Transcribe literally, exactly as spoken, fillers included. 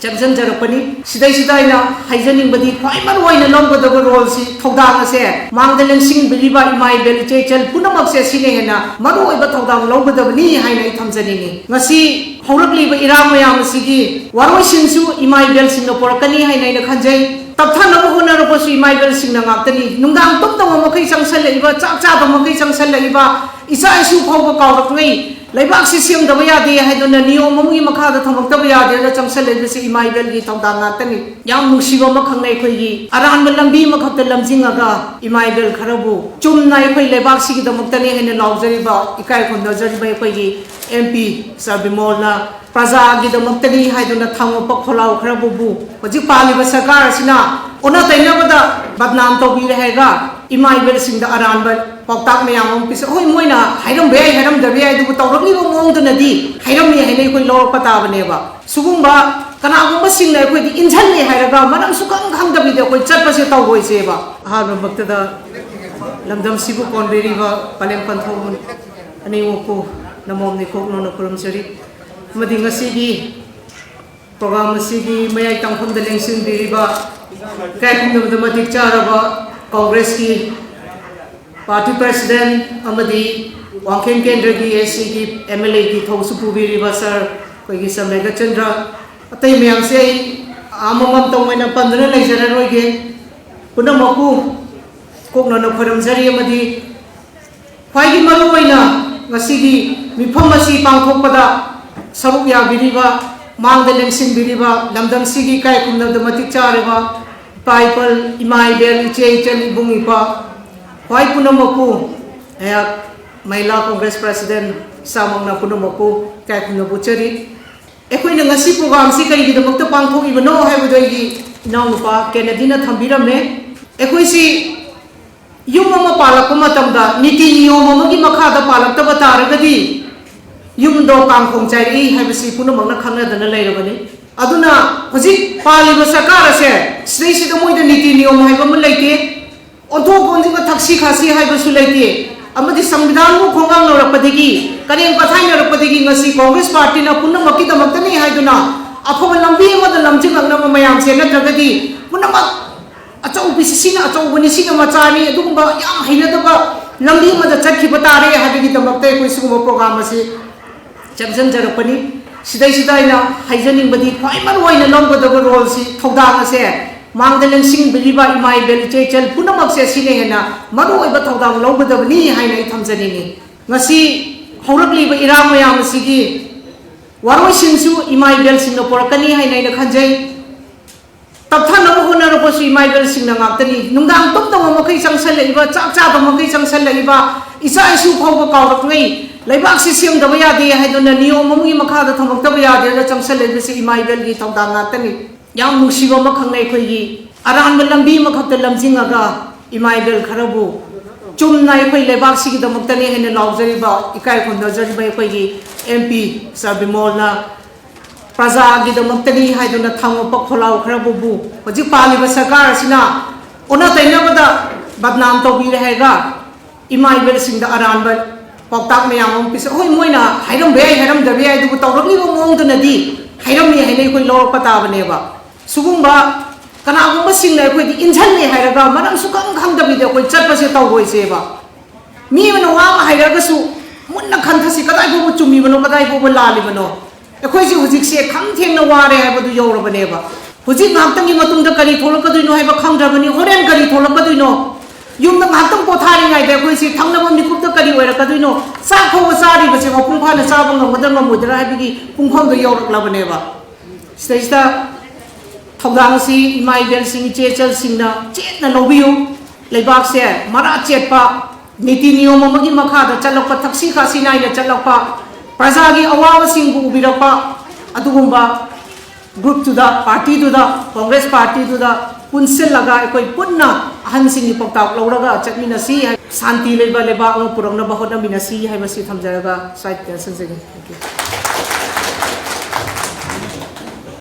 ꯆꯪꯁꯤꯟꯖꯔꯛꯄꯅꯤ꯫ ꯁꯤꯗꯩꯁꯤꯗ ꯑꯩꯅ ꯍꯥꯏꯖꯅꯤꯡꯕꯗꯤ, ꯈ꯭ꯋꯥꯏ ꯃꯔꯨ ꯑꯣꯏꯅ ꯂꯧꯒꯗꯕ ꯔꯣꯜꯁꯤ, ꯊꯧꯗꯥꯡ ꯑꯁꯦ ꯃꯥꯡꯗ ꯂꯦꯡꯁꯤꯟꯕꯤꯔꯤꯕ ꯏꯃꯥ ꯏꯕꯦꯜ, ꯏꯆꯦ ꯏꯆꯜ ꯄꯨꯝꯅꯃꯛꯁꯦ ꯁꯤꯅ ꯍꯦꯟꯅ ꯃꯔꯨ ꯑꯣꯏꯕ ꯊꯧꯗꯥꯡ ꯂꯧꯒꯗꯕꯅꯤ ꯍꯥꯏꯅ ꯑꯩ ꯊꯝꯖꯅꯤꯡꯏ꯫ ꯉꯁꯤ ꯍꯧꯔꯛꯂꯤꯕ ꯏꯔꯥꯡ ꯃꯌꯥꯝ ꯑꯁꯤꯒꯤ ꯋꯥꯔꯣꯏꯁꯤꯟꯁꯨ ꯏꯃꯥ ꯏꯕꯦꯜꯁꯤꯡꯅ ꯄꯨꯔꯛꯀꯅꯤ ꯍꯥꯏꯅ ꯑꯩꯅ ꯈꯟꯖꯩ꯫ ꯇꯞꯊꯅꯕ ꯍꯣꯠꯅꯔꯛꯄꯁꯨ ꯏꯃꯥ ꯏꯕꯦꯜꯁꯤꯡꯅ ꯉꯥꯛꯇꯅꯤ꯫ ꯅꯨꯡꯗꯥꯡ ꯇꯨꯝꯗꯕ ꯃꯈꯩ ꯆꯪꯁꯜꯂꯛꯏꯕ, ꯆꯥꯛ ꯆꯥꯗꯕ ꯃꯈꯩ ꯆꯪꯁꯜꯂꯛꯏꯕ, ꯏꯆꯥ ꯏꯁꯨ ꯐꯥꯎꯕ ꯀꯥꯎꯔꯛꯉꯩ, ꯂꯩꯕꯥꯛꯁꯤ ꯁꯦꯝꯗꯕ ꯌꯥꯗꯦ ꯍꯥꯏꯗꯨꯅ ꯅꯤꯌꯣꯝ ꯑꯃꯒꯤ ꯃꯈꯥꯗ ꯊꯝꯃꯛꯇꯕ ꯌꯥꯗꯦꯅ ꯆꯪꯁꯜꯂꯛꯏꯕꯁꯤ ꯏꯃꯥ ꯏꯕꯦꯜꯒꯤ ꯊꯧꯗꯥꯡ ꯉꯥꯛꯇꯅꯤ꯫ ꯌꯥꯝ ꯅꯨꯡꯁꯤꯕ ꯑꯃꯈꯛꯅ ꯑꯩꯈꯣꯏꯒꯤ ꯑꯔꯥꯟꯕ ꯂꯝꯕꯤ ꯑꯃꯈꯛꯇ ꯂꯝꯖꯤꯡꯉꯒ ꯏꯃꯥ ꯏꯕꯦꯜ ꯈꯔꯕꯨ ꯆꯨꯝꯅ ꯑꯩꯈꯣꯏ ꯂꯩꯕꯥꯛꯁꯤꯒꯤꯗꯃꯛꯇꯅꯤ ꯍꯥꯏꯅ ꯂꯥꯎꯖꯔꯤꯕ, ꯏꯀꯥꯏ ꯈꯨꯝꯅꯖꯔꯤꯕ ꯑꯩꯈꯣꯏꯒꯤ ꯑꯦꯝ ꯄꯤ ꯁꯥꯔ ꯕꯤꯃꯣꯜꯅ ꯄ꯭ꯔꯖꯥꯒꯤꯗꯃꯛꯇꯅꯤ ꯍꯥꯏꯗꯨꯅ ꯊꯥꯡꯉꯛꯄ ꯈꯣꯜꯂꯥꯎ ꯈꯔꯕꯨꯕꯨ ꯍꯧꯖꯤꯛ ꯄꯥꯜꯂꯤꯕ ꯁꯔꯀꯥꯔ ꯑꯁꯤꯅ ꯑꯣꯟꯅ ꯇꯩꯅꯕꯗ ꯕꯗꯅꯥꯝ ꯇꯧꯕꯤꯔꯦ ꯍꯥꯏꯔꯒ ꯏꯃꯥ ꯏꯕꯦꯜꯁꯤꯡꯗ ꯑꯔꯥꯟꯕ ꯄꯥꯎꯇꯥꯛ ꯃꯌꯥꯝ ꯑꯃ ꯄꯤꯁ-, ꯍꯣꯏ, ꯃꯣꯏꯅ ꯍꯥꯏꯔꯝꯕ ꯌꯥꯏ, ꯍꯥꯏꯔꯝꯗꯕ ꯌꯥꯏ, ꯑꯗꯨꯕꯨ ꯇꯧꯔꯛꯂꯤꯕ ꯃꯑꯣꯡꯗꯨꯅꯗꯤ ꯍꯥꯏꯔꯝꯃꯤ ꯍꯥꯏꯅ ꯑꯩꯈꯣꯏ ꯂꯧꯔꯛꯄ ꯇꯥꯕꯅꯦꯕ꯫ ꯁꯤꯒꯨꯝꯕ ꯀꯅꯥꯒꯨꯝꯕꯁꯤꯡꯅ ꯑꯩꯈꯣꯏꯗꯤ ꯏꯟꯁꯤꯜꯂꯦ ꯍꯥꯏꯔꯒ ꯃꯔꯝ ꯁꯨꯈꯪ ꯈꯪꯗꯕꯤꯗ ꯑꯩꯈꯣꯏ ꯆꯠꯄꯁꯦ ꯇꯧꯔꯣꯏꯁꯦꯕ꯫ ꯑꯍꯥꯟꯕꯃꯛꯇꯗ ꯂꯝꯗꯝꯁꯤꯕꯨ ꯀꯣꯟꯕꯤꯔꯤꯕ ꯄꯂꯦꯝ ꯄꯟꯊꯧ ꯑꯅꯤꯃꯛꯄꯨ ꯅꯃꯣꯝ ꯅꯤꯀꯣꯛ ꯅꯣꯟꯅ ꯈꯨꯔꯨꯝꯖꯔꯤ꯫ ꯑꯃꯗꯤ ꯉꯁꯤꯒꯤ ꯄ꯭ꯔꯣꯒ꯭ꯔꯥꯝ ꯑꯁꯤꯒꯤ ꯃꯌꯥꯏ ꯇꯥꯡꯐꯝꯗ ꯂꯦꯡꯁꯤꯟꯕꯤꯔꯤꯕ, ꯏꯀꯥꯏ ꯈꯨꯝꯅꯕꯗ ꯃꯇꯤꯛ ꯆꯥꯔꯕ ꯀꯣꯡꯒ꯭ꯔꯦꯁꯀꯤ ꯄꯥꯔꯇꯤ ꯄ꯭ꯔꯦꯁꯤꯗꯦꯟ ꯑꯃꯗꯤ ꯋꯥꯡꯈꯦꯝ ꯀꯦꯟꯗ꯭ꯔꯒꯤ ꯑꯦ ꯁꯤꯒꯤ ꯑꯦꯝ ꯑꯦꯜ ꯑꯦꯒꯤ ꯊꯧꯁꯨ ꯄꯨꯕꯤꯔꯤꯕ ꯁꯥꯔ, ꯑꯩꯈꯣꯏꯒꯤ ꯁꯥꯔ ꯃꯦꯘꯆꯟꯗ꯭ꯔ, ꯑꯇꯩ ꯃꯌꯥꯝꯁꯦ ꯑꯩ ꯑꯃꯃꯝꯇ ꯑꯣꯏꯅ ꯄꯟꯗꯨꯅ ꯂꯩꯖꯔꯔꯣꯏꯒꯦ꯫ ꯄꯨꯝꯅꯃꯛꯄꯨ ꯀꯣꯛꯅꯅ ꯈꯣꯏꯔꯝꯖꯔꯤ ꯑꯃꯗꯤ ꯈ꯭ꯋꯥꯏꯒꯤ ꯃꯔꯨ ꯑꯣꯏꯅ ꯉꯁꯤꯒꯤ ꯃꯤꯐꯝ ꯑꯁꯤ ꯄꯥꯡꯊꯣꯛꯄꯗ ꯁꯔꯨꯛ ꯌꯥꯕꯤꯔꯤꯕ, ꯃꯥꯡꯗ ꯂꯦꯡꯁꯤꯟꯕꯤꯔꯤꯕ, ꯂꯝꯗꯝꯁꯤꯒꯤ ꯏꯀꯥꯏ ꯈꯨꯝꯅꯕꯗ ꯃꯇꯤꯛ ꯆꯥꯔꯕ ꯏꯄꯥ ꯏꯄꯜ, ꯏꯃꯥ ꯏꯕꯦꯜ, ꯏꯆꯦ ꯏꯆꯟ, ꯏꯕꯨꯡ ꯏꯄ꯭ꯋꯥ, ꯈ꯭ꯋꯥꯏ ꯄꯨꯝꯅꯃꯛꯄꯨ ꯑꯩꯍꯥꯛ ꯃꯍꯤꯂꯥ ꯀꯣꯡꯒ꯭ꯔꯦꯁ ꯄ꯭ꯔꯦꯁꯤꯗꯦꯟ ꯏꯁꯥꯃꯛꯅ ꯄꯨꯝꯅꯃꯛꯄꯨ ꯏꯀꯥꯏ ꯈꯨꯝꯅꯕ ꯎꯠꯆꯔꯤ꯫ ꯑꯩꯈꯣꯏꯅ ꯉꯁꯤ ꯄ꯭ꯔꯣꯒ꯭ꯔꯥꯝꯁꯤ ꯀꯔꯤꯒꯤꯗꯃꯛꯇ ꯄꯥꯡꯊꯣꯛꯏꯕꯅꯣ ꯍꯥꯏꯕꯗꯨ ꯑꯩꯒꯤ ꯏꯅꯥꯎꯅꯨꯄꯥ ꯀꯦꯅꯦꯗꯤꯅ ꯊꯝꯕꯤꯔꯝꯃꯦ꯫ ꯑꯩꯈꯣꯏꯁꯤ ꯌꯨꯝ ꯑꯃ ꯄꯥꯜꯂꯛꯄ ꯃꯇꯝꯗ ꯅꯤꯇꯤ ꯅꯤꯌꯣꯝ ꯑꯃꯒꯤ ꯃꯈꯥꯗ ꯄꯥꯜꯂꯛꯇꯕ ꯇꯥꯔꯒꯗꯤ ꯌꯨꯝꯗꯣ ꯀꯥꯡꯈꯣꯡ ꯆꯥꯏꯔꯛꯏ ꯍꯥꯏꯕꯁꯤ ꯄꯨꯝꯅꯃꯛꯅ ꯈꯪꯅꯗꯅ ꯂꯩꯔꯕꯅꯤ꯫ ꯑꯗꯨꯅ ꯍꯧꯖꯤꯛ ꯄꯥꯜꯂꯤꯕ ꯁꯔꯀꯥꯔ ꯑꯁꯦ ꯁꯤꯗꯩꯁꯤꯗ ꯃꯣꯏꯗ ꯅꯤꯇꯤ ꯅꯤꯌꯣꯝ ꯍꯥꯏꯕ ꯑꯃ ꯂꯩꯇꯦ꯫ ꯑꯣꯟꯊꯣꯛ ꯑꯣꯟꯁꯤꯟꯕ, ꯊꯛꯁꯤ ꯈꯥꯁꯤ ꯍꯥꯏꯕꯁꯨ ꯂꯩꯇꯦ꯫ ꯑꯃꯗꯤ ꯁꯪꯕꯤꯙꯥꯟꯕꯨ ꯈꯣꯡꯒꯥꯡꯅꯔꯛꯄꯗꯒꯤ, ꯀꯔꯦꯝ ꯀꯊꯥꯏꯅꯔꯛꯄꯗꯒꯤ ꯉꯁꯤ ꯀꯣꯡꯒ꯭ꯔꯦꯁ ꯄꯥꯔꯇꯤꯅ ꯄꯨꯝꯅꯃꯛꯀꯤꯗꯃꯛꯇꯅꯤ ꯍꯥꯏꯗꯨꯅ ꯑꯐꯕ ꯂꯝꯕꯤ ꯑꯃꯗ ꯂꯝꯖꯤꯡꯂꯛꯅꯕ ꯃꯌꯥꯝꯁꯦ, ꯅꯠꯇ꯭ꯔꯒꯗꯤ ꯄꯨꯝꯅꯃꯛ ꯑꯆꯧꯕꯁꯤ ꯁꯤꯅ ꯑꯆꯧꯕꯅꯤ, ꯁꯤꯅ ꯃꯆꯥꯅꯤ, ꯑꯗꯨꯒꯨꯝꯕ ꯌꯥꯝ ꯍꯩꯅꯗꯕ ꯂꯝꯕꯤ ꯑꯃꯗ ꯆꯠꯈꯤꯕ ꯇꯥꯔꯦ ꯍꯥꯏꯕꯒꯤꯗꯃꯛꯇ ꯑꯩꯈꯣꯏ ꯁꯤꯒꯨꯝꯕ ꯄ꯭ꯔꯣꯒ꯭ꯔꯥꯝ ꯑꯁꯤ ꯆꯪꯁꯤꯟꯖꯔꯛꯄꯅꯤ꯫ ꯁꯤꯗꯩꯁꯤꯗ ꯑꯩꯅ ꯍꯥꯏꯖꯅꯤꯡꯕꯗꯤ, ꯈ꯭ꯋꯥꯏ ꯃꯔꯨ ꯑꯣꯏꯅ ꯂꯧꯒꯗꯕ ꯔꯣꯜꯁꯤ, ꯊꯧꯗꯥꯡ ꯑꯁꯦ ꯃꯥꯡꯗ ꯂꯦꯡꯁꯤꯟꯕꯤꯔꯤꯕ ꯏꯃꯥ ꯏꯕꯦꯜ ꯏꯆꯦ ꯏꯆꯜ ꯄꯨꯝꯅꯃꯛꯁꯦ ꯁꯤꯅ ꯍꯦꯟꯅ ꯃꯔꯨ ꯑꯣꯏꯕ ꯊꯧꯗꯥꯡ ꯂꯧꯒꯗꯕꯅꯤ ꯍꯥꯏꯅ ꯑꯩ ꯊꯝꯖꯅꯤꯡꯉꯤ꯫ ꯉꯁꯤ ꯍꯧꯔꯛꯂꯤꯕ ꯏꯔꯥꯡ ꯃꯌꯥꯝ ꯑꯁꯤꯒꯤ ꯋꯥꯔꯣꯏꯁꯤꯟꯁꯨ ꯏꯃꯥ ꯏꯕꯦꯜꯁꯤꯡꯅ ꯄꯨꯔꯛꯀꯅꯤ ꯍꯥꯏꯅ ꯑꯩꯅ ꯈꯟꯖꯩ꯫ ꯇꯞꯊꯅꯕ ꯍꯣꯠꯅꯔꯛꯄꯁꯨ ꯏꯃꯥ ꯏꯕꯦꯜꯁꯤꯡꯅ ꯉꯥꯛꯇꯅꯤ꯫ ꯅꯨꯡꯗꯥꯡ ꯇꯨꯝꯗꯕ ꯃꯈꯩ ꯆꯪꯁꯜꯂꯛꯏꯕ, ꯆꯥꯛ ꯆꯥꯗꯕ ꯃꯈꯩ ꯆꯪꯁꯜꯂꯛꯏꯕ, ꯏꯆꯥ ꯏꯁꯨ ꯐꯥꯎꯕ ꯀꯥꯎꯔꯛꯉꯩ, ꯂꯩꯕꯥꯛꯁꯤ ꯁꯦꯝꯗꯕ ꯌꯥꯗꯦ ꯍꯥꯏꯗꯨꯅ ꯅꯤꯌꯣꯝ ꯑꯃꯒꯤ ꯃꯈꯥꯗ ꯊꯝꯃꯛꯇꯕ ꯌꯥꯗꯦꯅ ꯆꯪꯁꯜꯂꯛꯏꯕꯁꯤ ꯏꯃꯥ ꯏꯕꯦꯜꯒꯤ ꯊꯧꯗꯥꯡ ꯉꯥꯛꯇꯅꯤ꯫ ꯌꯥꯝ ꯅꯨꯡꯁꯤꯕ ꯑꯃꯈꯛꯅ ꯑꯩꯈꯣꯏꯒꯤ ꯑꯔꯥꯟꯕ ꯂꯝꯕꯤ ꯑꯃꯈꯛꯇ ꯂꯝꯖꯤꯡꯉꯒ ꯏꯃꯥ ꯏꯕꯦꯜ ꯈꯔꯕꯨ ꯆꯨꯝꯅ ꯑꯩꯈꯣꯏ ꯂꯩꯕꯥꯛꯁꯤꯒꯤꯗꯃꯛꯇꯅꯤ ꯍꯥꯏꯅ ꯂꯥꯎꯖꯔꯤꯕ, ꯏꯀꯥꯏ ꯈꯨꯝꯅꯖꯔꯤꯕ ꯑꯩꯈꯣꯏꯒꯤ ꯑꯦꯝ ꯄꯤ ꯁꯥꯔ ꯕꯤꯃꯣꯜꯅ ꯄ꯭ꯔꯖꯥꯒꯤꯗꯃꯛꯇꯅꯤ ꯍꯥꯏꯗꯨꯅ ꯊꯥꯡ ꯃꯄ ꯈꯣꯜꯂꯥꯎ ꯈꯔꯕꯨꯕꯨ ꯍꯧꯖꯤꯛ ꯄꯥꯜꯂꯤꯕ ꯁꯔꯀꯥꯔ ꯑꯁꯤꯅ ꯑꯣꯟꯅ ꯇꯩꯅꯕꯗ ꯕꯗꯅꯥꯝ ꯇꯧꯕꯤꯔꯦ ꯍꯥꯏꯔꯒ ꯏꯃꯥ ꯏꯕꯦꯜꯁꯤꯡꯗ ꯑꯔꯥꯟꯕ ꯄꯥꯎꯇꯥꯛ ꯃꯌꯥꯝ ꯑꯃ ꯄꯤꯁ-, ꯍꯣꯏ, ꯃꯣꯏꯅ ꯍꯥꯏꯔꯝꯕ ꯌꯥꯏ, ꯍꯥꯏꯔꯝꯗꯕ ꯌꯥꯏ, ꯑꯗꯨꯕꯨ ꯇꯧꯔꯛꯂꯤꯕ ꯃꯑꯣꯡꯗꯨꯅꯗꯤ ꯍꯥꯏꯔꯝꯃꯤ ꯍꯥꯏꯅ ꯑꯩꯈꯣꯏ ꯂꯧꯔꯛꯄ ꯇꯥꯕꯅꯦꯕ꯫ ꯁꯤꯒꯨꯝꯕ ꯀꯅꯥꯒꯨꯝꯕꯁꯤꯡꯅ ꯑꯩꯈꯣꯏꯗꯤ ꯏꯟꯁꯤꯜꯂꯦ ꯍꯥꯏꯔꯒ ꯃꯔꯝ ꯁꯨꯈꯪ ꯈꯪꯗꯕꯤꯗ ꯑꯩꯈꯣꯏ ꯆꯠꯄꯁꯦ ꯇꯧꯔꯣꯏꯁꯦꯕ꯫ ꯃꯤ ꯑꯃꯅ ꯋꯥ ꯑꯃ ꯍꯥꯏꯔꯒꯁꯨ ꯃꯨꯟꯅ ꯈꯟꯊꯁꯤ, ꯀꯗꯥꯏ ꯐꯥꯎꯕ ꯆꯨꯝꯃꯤꯕꯅꯣ, ꯀꯗꯥꯏ ꯐꯥꯎꯕ ꯂꯥꯜꯂꯤꯕꯅꯣ꯫ ꯑꯩꯈꯣꯏꯁꯦ ꯍꯧꯖꯤꯛꯁꯦ ꯈꯝ ꯊꯦꯡꯅ ꯋꯥꯔꯦ ꯍꯥꯏꯕꯗꯨ ꯌꯧꯔꯕꯅꯦꯕ꯫ ꯍꯧꯖꯤꯛ ꯉꯥꯏꯍꯥꯛꯇꯪꯒꯤ ꯃꯇꯨꯡꯗ ꯀꯔꯤ ꯊꯣꯛꯂꯛꯀꯗꯣꯏꯅꯣ ꯍꯥꯏꯕ ꯈꯪꯗ꯭ꯔꯕꯅꯤ, ꯍꯣꯔꯦꯟ ꯀꯔꯤ ꯊꯣꯛꯂꯛꯀꯗꯣꯏꯅꯣ꯫ ꯌꯨꯝꯗ ꯉꯥꯏꯍꯥꯛꯇꯪ ꯄꯣꯊꯥꯔꯤꯉꯩꯗ ꯑꯩꯈꯣꯏꯁꯤ ꯊꯪꯅꯕ ꯃꯤꯀꯨꯞꯇ ꯀꯔꯤ ꯑꯣꯏꯔꯛꯀꯗꯣꯏꯅꯣ, ꯆꯥꯛ ꯐꯥꯎꯕ ꯆꯥꯔꯤꯕꯁꯦ ꯃꯄꯨꯡ ꯐꯥꯅ ꯆꯥꯕ ꯉꯝꯒꯗ꯭ꯔꯥ ꯉꯝꯃꯣꯏꯗ꯭ꯔꯥ ꯍꯥꯏꯕꯒꯤ ꯄꯨꯡꯐꯝꯗ ꯌꯧꯔꯛꯂꯕꯅꯦꯕ꯫ ꯁꯤꯗꯩꯁꯤꯗ ꯊꯧꯗꯥꯡꯁꯤ ꯏꯃꯥ ꯏꯕꯦꯜꯁꯤꯡ, ꯏꯆꯦ ꯏꯆꯜꯁꯤꯡꯅ ꯆꯦꯠꯅ ꯂꯧꯕꯤꯌꯨ꯫ ꯂꯩꯕꯥꯛꯁꯦ ꯃꯔꯥ ꯆꯦꯠꯄ, ꯅꯤꯇꯤ ꯅꯤꯌꯣꯝ ꯑꯃꯒꯤ ꯃꯈꯥꯗ ꯆꯠꯂꯛꯄ, ꯊꯛꯁꯤ ꯈꯥꯁꯤ ꯅꯥꯏꯅ ꯆꯠꯂꯛꯄ, ꯄ꯭ꯔꯖꯥꯒꯤ ꯑꯋꯥꯕꯁꯤꯡꯕꯨ ꯎꯕꯤꯔꯛꯄ, ꯑꯗꯨꯒꯨꯝꯕ ꯒ꯭ꯔꯨꯞꯇꯨꯗ, ꯄꯥꯔꯇꯤꯗꯨꯗ, ꯀꯣꯡꯒ꯭ꯔꯦꯁ ꯄꯥꯔꯇꯤꯗꯨꯗ ꯄꯨꯟꯁꯤꯜꯂꯒ ꯑꯩꯈꯣꯏ ꯄꯨꯟꯅ ꯑꯍꯟꯁꯤꯡꯒꯤ ꯄꯥꯎꯇꯥꯛ ꯂꯧꯔꯒ ꯆꯠꯃꯤꯟꯅꯁꯤ, ꯁꯥꯟꯇꯤ ꯂꯩꯕ ꯂꯩꯕꯥꯛ ꯑꯃ ꯄꯨꯔꯛꯅꯕ ꯍꯣꯠꯅꯃꯤꯟꯅꯁꯤ ꯍꯥꯏꯕꯁꯤ ꯊꯝꯖꯔꯒ ꯁ꯭ꯋꯥꯏꯗ ꯂꯣꯏꯁꯤꯟꯖꯒꯦ꯫ Thank you꯫